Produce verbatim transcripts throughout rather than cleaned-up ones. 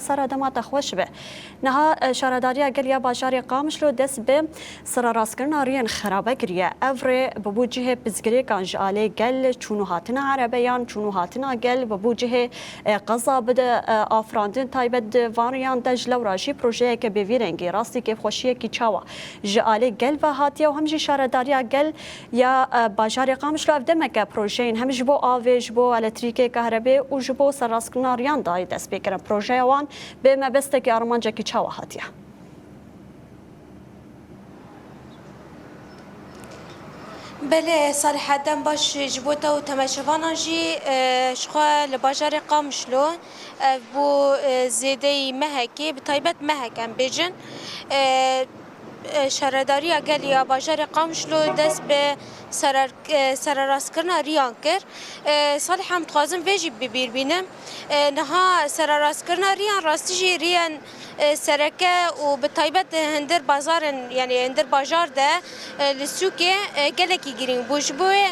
Sara dema te xweş be. Niha, e, Şaredariya Gel ya bajarê Qamişlo dest bi sererastkirina riyên xerabe kiriye. Ev rê bi bo cihê pirsgirêkan ji alê gel, çûn û hatina erebeyan, çûn û hatina gel, bi bo cihê, e, qeza bide, e, afirandin. Taybet di van riyan de ji lewra jî projeyeke bi vî rengî, rastî kêfxweşiyekî çawa ji alê gel ve hatiye û hem jî Şaredariya Gel ya, e, bajarê Qamişlo ev demeke projeyên hem ji bo avê, ji bo elektrîkê, kahrebê û ji bo serrastkirina riyan dayê destpêkirin. Projeya wan bi mebestekî armancekî çawa hatiye? Belê, Salihe, dem baş ji bo te û temaşevanan jî, e, ji xwe li bajarê Qamişlo, ev bû, e, zêdeyî mehekê, bi taybet mehek em bêjin. E, e, Şaredariya Gel ya bajarê Qamişlo dest bi serer-, e, sererastkirina riyan kir. E, Salih, em dixwazin vê jî bi bîr bînim. E, niha sererastkirina riyan rastî jî riyên, e, sereke û bi taybet di hundir bazarên, yanî hundir bajar de, e, li sûkê, e, gelekî girîng bû. Ji bo wê,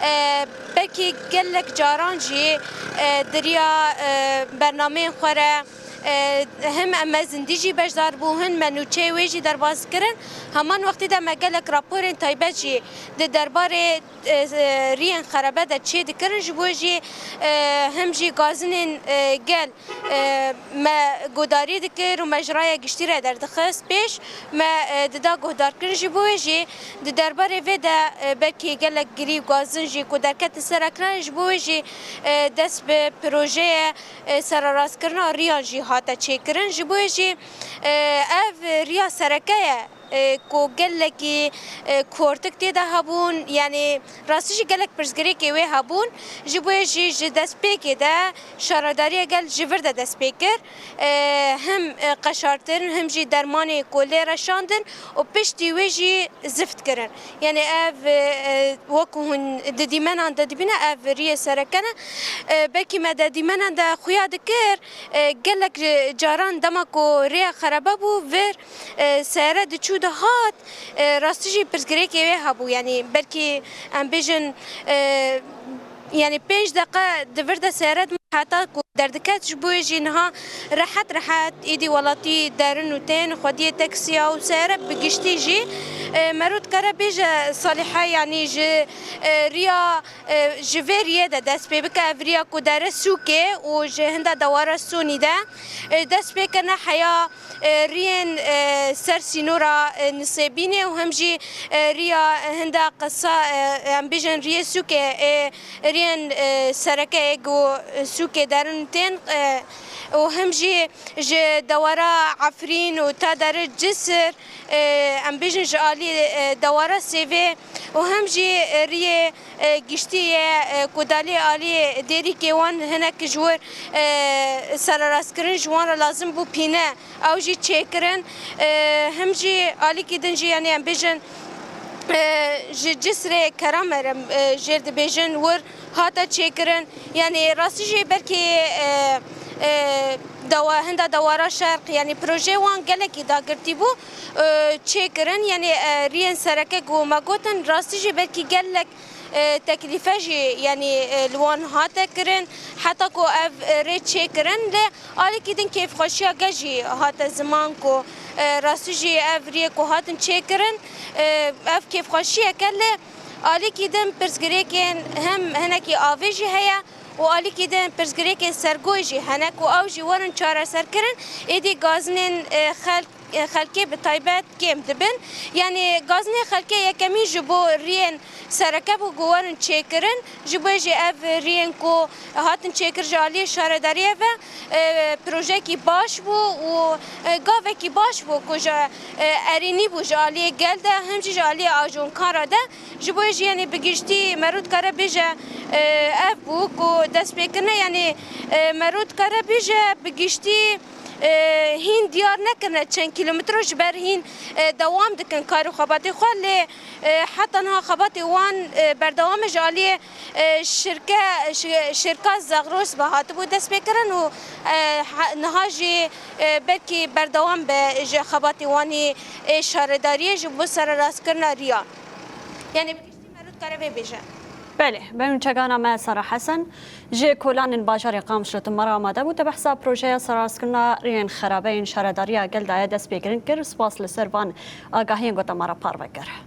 e, belkî gelek caran jî, e, di riya, e, bernameyên xwe re, e, him em mezindî jî beşdar bû, hin me nûçeyê wê jî derbas kirin. Heman wextî de me gelek raporên taybet jî di derbarê, e, e, riyên xerebe de çê dikirin, ji bo jî, e, him jî gazinên, e, gel, e, me guhdarî dikir û me ji raya giştî re derdixist pêş, me, e, dida guhdarkirin. Ji bo wê jî di derbarê vê de, e, belkî gelek girî û gazin jî ku derketin ser ekranê, ji bo wê jî, e, dest bi projeyê, e, sererastkirina riyan jî hate çêkirin. Ji bo wê jî, e, ev riya sereke ye, e, ku gelekî, e, kortik tê de hebûn, yanî rastî jî gelek pirsgirêkê wê hebûn. Ji bo wê jî ji destpêkê de Şaredariya Gel ji vir de dest pê kir. E, him, e, qeşartin, him jî dermanê ku lê reşandin û piştî wê jî zift kirin. Yanî ev, e, e, wekî hûn di dîmenan de dibîne, ev riyê sereke ne. E, belkî me di dîmenan de xuya dikir, e, gelek caran dema ku rêya xerebe bû vir, e, seyare diçû dihat, e, rastî jî pirsgirêkê wê hebû. Yanî belkî em bêjin, e, yanî pênc deqe di vir de seyare heta ku derdiket, ji bo wê jî niha rehet rehet êdî welatî derin û tên xwediyê teksiya û seyare bi giştî jî, e, mero dikare bêje Salîhe, yanî ji, e, riya, e, ji vê riyê de dest pê bike, ev riya ku dere sûkê û ji hinda dewara Sonî de, e, dest pê kirine heya, e, riyên, e, ser sînora, e, Nisêbînê û hem jî, e, riya hinda qesa, e, em bêjin riyê sûkê, e, riyên, e, sereke ê ku, e, sûkê derin tên, e, û hem jî ji dewara Efrîn û ta deri Cisir, e, em bêjin ji alî, e, dewara Sêvê û hem jî, e, riyê, e, giştî ye, e, ku dalê alî Dêrikê wan hinek ji wir, e, sererastkirin ji wan re lazim bû pîne. Ew jî çêkirin. E, him jî alîkî din jî, yanî em bêjin, e, ji Cisrê Keramerê, e, jêr dibêjin wir hate çêkirin. Yanî rastî jî belkî, e, e, dewa-, hinda dewara şerq, yanî projeyê wan gelekî dagirtî bû, e, çêkirin. Yanî, e, riyên sereke ku me gotin, rastî jî belkî gelek e, teklîfe jî, yanî, e, li wan hate kirin, heta ku ev, e, rê çêkirin, lê alîkî din kêfxweşiya gel jî hate ziman ku, e, rastî jî ev riyê ku hatin çêkirin, e, ev kêfxweşiyek e, lê alîkî din pirsgirêkên hem hinekî avê jî heye û alîkî din pirsgirêkên sergoyê jî hene ku ew jî werin çareserkirin, êdî gazinên, e, xelk e, xelkê bi taybet kêm dibin. Yanî gazinê xelkê yekemîn ji bo riyên sereke bû ku werin çêkirin. Ji bo jî ev riyên ku hatin çêkir ji aliyê şaredariyê ve, e, projeyekî baş bû û, e, gavekî baş bû ku ji, e, erênî bû ji aliyê gel de, him jî ji aliyê ajonkan re de. Ji bo jî, yanî bi giştî mero dikare bêje, e, ev bû ku destpêkirine, yanî, e, mero dikare bêje bi giştî, e, hîn diyar nekirine, çend kîlometro ji ber hîn, e, dewam dikin kar û xebatê xwe, lê, e, heta niha xebatê wan, e, berdewam e. Ji aliyê, e, şirke, şi-, şirka Zagros ve hatibû destpêkirin û, e, ha-, niha jî, e, belkî berdewam be ji xebatê wanî ê şaredariyê ji bo sererastkirina riya. Yanî bi giştî mero dikare vê bêje. Belê, be nûçegana me Sara Hesen ji kolanên bajarê Qamişlo tu me re amade bû. Te behsa projeya serarastkirina rêyên xerabeyên şaredariya gel daye dest pê kirin kir. Spas li ser van agahiyên ku te me re parve kir.